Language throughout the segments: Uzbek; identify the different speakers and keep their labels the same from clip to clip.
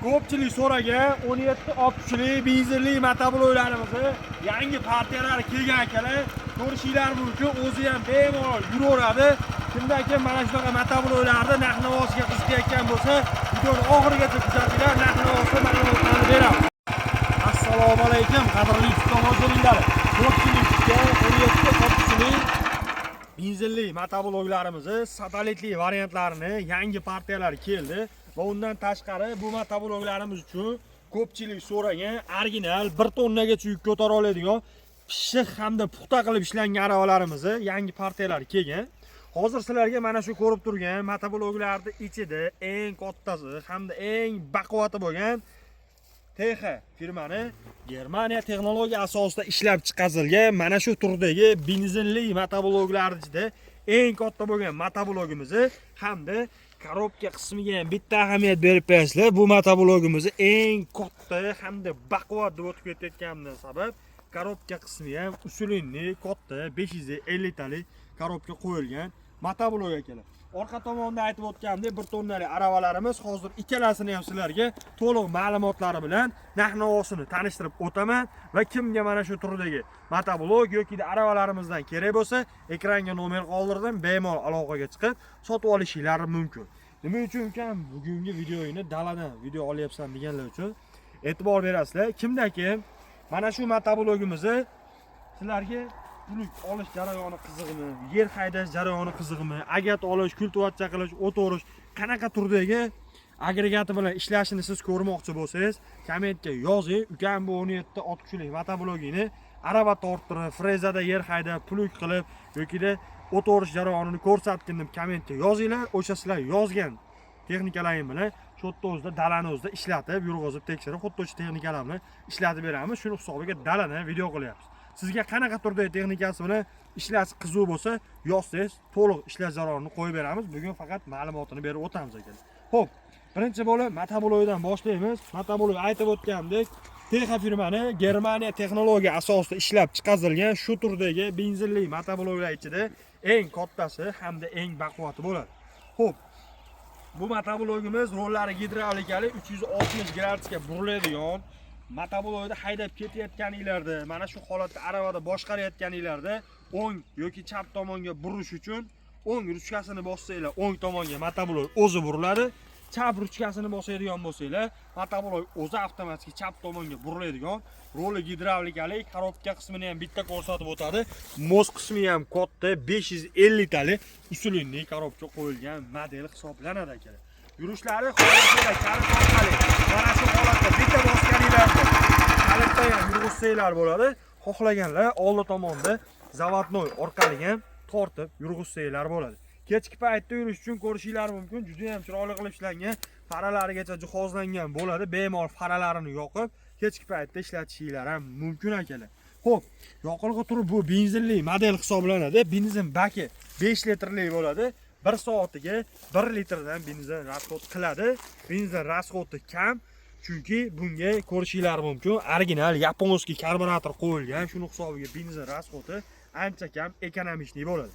Speaker 1: Ko'pchilik so'ragan 1760lik benzinli motobloklarimizni yangi partiyalari kelgan, akalar. Ko'rishinglar mumkin, o'zi ham bemalol yuraveradi. Kimdan kim mana shunaqa motobloklarni narx-navosiga qiziqayotgan bo'lsa, videoni oxirigacha kuzatinglar, narx-navosi ma'lumotlarni beramiz. Assalomu alaykum, qadrli tomoshabinlar. Ko'pchilik kutgan 1760lik benzinli motobloklarimizni satellitli variantlarini yangi partiyalari keldi va undan tashqari bu motobloklarimiz uchun ko'pchilik so'ragan original 1 tonnagacha yuk ko'tara oladigan pishiq hamda puxta qilib ishlangan aravalarimizni yangi partiyalari kelgan. Hozir sizlarga mana shu ko'rib turgan motobloklarni ichida eng kattasi hamda eng baquvvati bo'lgan TH firmani Germaniya texnologiya asosida ishlab chiqarilgan mana shu turdagi benzinli motobloklar ichida eng katta bo'lgan motoblokimizni hamda korobka qismiga ham bitta ahamiyat berib qo'yasizlar. Bu motoblokimizni eng katta hamda baquvvat deb o'tib ketayotganidan sabab korobka qismi ham усиленный katta 550 talik korobka qo'yilgan motoblok, akalar. Orqa tomonda aytib o'tganimdek, 1 tonnalik aravalarimiz. Hozir ikkalasini ham sizlarga to'liq ma'lumotlari bilan narx-navosini tanishtirib o'taman va kimga mana shu turdagi motoblok yoki aravalarimizdan kerak bo'lsa, ekranga nomer qoldirdim, bemalol aloqaga chiqib sotib olishinglari mumkin. Nima uchun ukam bugungi videoyini daladan video olyapsan deganlar uchun e'tibor berasizlar. Kimda kim mana shu motoblogimizni sizlarga плуг olish jarayoni qizig'mi, yer haydash jarayoni qizig'mi, agat olish, kultivatsiya qilish, o't o'rish, qanaqa turdagi agregati bilan ishlashini siz ko'rmoqchi bo'lsangiz, kommentga yozing: "Ukam, bu 17 60lik motoblogingni arava torttirib, frezada yer haydab, плуг qilib yokida o't o'rish jarayonini ko'rsatgin", deb kommentga yozinglar. O'sha sizlar yozgan texnikalaring bilan shu yerda o'zida, dalani o'zida ishlatib, yurg'izib, tekshirib, xuddi o'sha texnikalar bilan ishlatib beramiz. Shuni hisobiga daladan video qilyapmiz. Sizga qanaqa turdagi texnikasi bilan ishlash qiziq bo'lsa, yozsangiz, to'liq ishlash jarayonini qo'yib beramiz. Bugun faqat ma'lumotini berib o'tamiz, akalar. Ho'p, birinchi bo'lib motoblokdan boshlaymiz. Motoblok, aytib o'tganimdek, Texa firmani Germaniya texnologiya asosida ishlab chiqarilgan shu turdagi benzinli motobloklar ichida eng kattasi hamda eng baquvvati bo'ladi. Ho'p, bu motoblokimiz rollari gidravlikali, 360 gradusga buriladigan. Motoblokda haydab ketayotganinglarda, mana shu holatda aravada boshqarayotganinglarda o'ng yoki chap tomonga burish uchun o'ng ruchkasini bossanglar, o'ng tomonga motoblok o'zi buriladi. Chap ruchkasini bosadigan bo'lsanglar, motoblok o'zi avtomatik chap tomonga buriladigan roli gidravlikali. Korobka qismini ham bitta ko'rsatib o'tadi. Мост qismi ham katta, 550 talik усиленный korobka qo'yilgan model hisoblanadi, akalar. Yurishlari xohlasanglar kalit orqali, mana shu holatda bitta bosganinglarda kalitda ham yurg'izsanglar bo'ladi. Xohlaganlar oldi tomonda заводной orqali ham tortib yurg'izsanglar bo'ladi. Kechki paytda yurish uchun, ko'rishinglar mumkin, juda ham chiroyli qilib ishlangan, faralarigacha jihozlangan bo'ladi. Bemalol faralarini yoqib, kechki paytda ishlatishinglar ham mumkin, akalar. Ho'p, yoqilg'i turi bu benzinli model hisoblanadi. Benzin baki 5 litrli bo'ladi. 1 soatiga 1 litrdan benzin расход qiladi. Benzin расход i kam, chunki bunga, ko'rishinglar mumkin, original японский karburator qo'yilgan. Shuni hisobiga benzin расход i ancha kam, экономичный bo'ladi.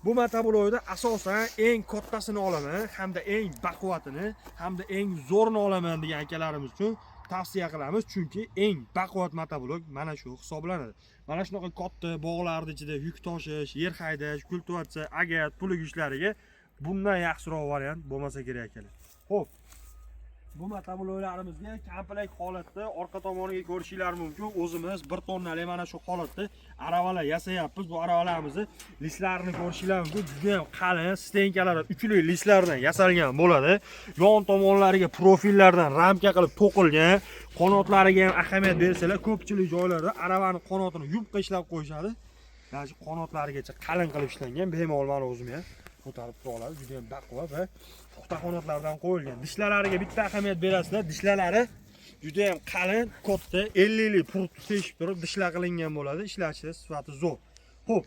Speaker 1: Bu motoblokda asosan eng kattasini olaman hamda eng baquvvatini hamda eng zo'rini olaman degan akalarimiz uchun tavsiya qilamiz, chunki eng baquvvat motoblok mana shu hisoblanadi. Mana shunaqa katta bog'larni ichida yuk tashish, yer haydash, kultivatsiya, agat, плуг ishlariga bundan yaxshiroq variant bo'lmasa kerak, akalar. Ho'p, bu motobloklarimizga komplekt holatda orqa tomoniga ko'rishinglar mumkin, o'zimiz 1 tonnalik mana shu holatda aravalar yasayapmiz. Bu aravalarimizni listlarini ko'rishinglar mumkin, juda ham qalin стенка lari uchli listlardan yasalgan bo'ladi. Yon tomonlariga profillardan ramka qilib to'qilgan. Qanotlariga ham ahamiyat bersanglar, ko'pchilik joylarda aravani qanotini yupqa ishlab qo'yishadi. Mana shu qanotlarigacha qalin qilib ishlangan, bemalol mana o'zim ham ko'tarib tura oladi. Juda ham baquvvat va puxta qanotlardan qo'yilgan. Dishlalariga bitta ahamiyat berasizlar, dishlari juda ham qalin, katta 50 lik прут teshib turib dishlar qilingan bo'ladi. Ishlashi sifati zo'r. Ho'p,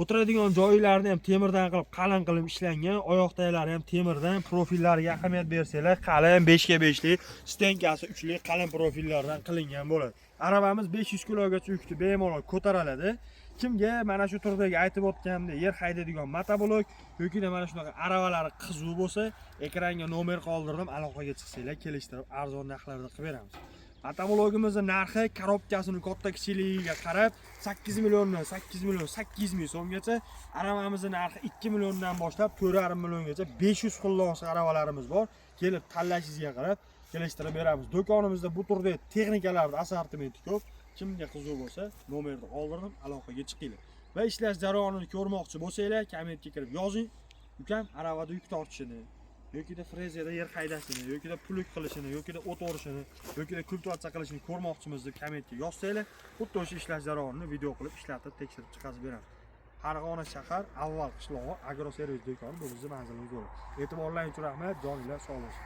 Speaker 1: o'tiradigan joylarini ham temirdan qilib, qalin qilib ishlangan. Oyoq taglari ham temirdan. Profillariga ahamiyat bersanglar, qalin 5 ga 5lik, стенка si uchli qalin profillardan qilingan bo'ladi. Aravamiz 500 kilogacha yukni bemalol ko'tara oladi. Kimga mana shu turdagi aytib o'tganimdek yer haydaydigan motoblok yoki mana shunaqa aravalar qiziq bo'lsa, ekranga nomer qoldirdim, aloqaga chiqsanglar, kelishtirib arzon narxlarda qilib beramiz. Motoblogimizni narxi korobkasini katta kichikligiga qarab 8 milliondan 8 million 800 ming so'mgacha, aravamizni narxi 2 milliondan boshlab 4,5 milliongacha 500 xil aravalarimiz bor. Kelib tanlashingizga qarab kelishtirib beramiz. Do'konimizda bu turdagi texnikalarni assortimenti ko'p. Kimga qiziq bo'lsa, nomerni qoldirdim, aloqaga chiqinglar. Va ishlash jarayonini ko'rmoqchi bo'lsanglar, kommentga kirib yozing. Ukam aravada yuk tortishini, yokida frezerda yer haydashini, yokida plug qilishini, yokida o't o'rishini, yokida kultivatsiya qilishini ko'rmoqchimiz deb kommentga yozsanglar, xuddi o'sha ishlash jarayonini video qilib ishlatib tekshirib chiqazib beramiz. Farg'ona shahar, Avval qishlog'i, Agroservis do'koni bu bizning manzilimiz bo'ladi. E'tiborlaring uchun rahmat, joninglar sog' bo'lsin.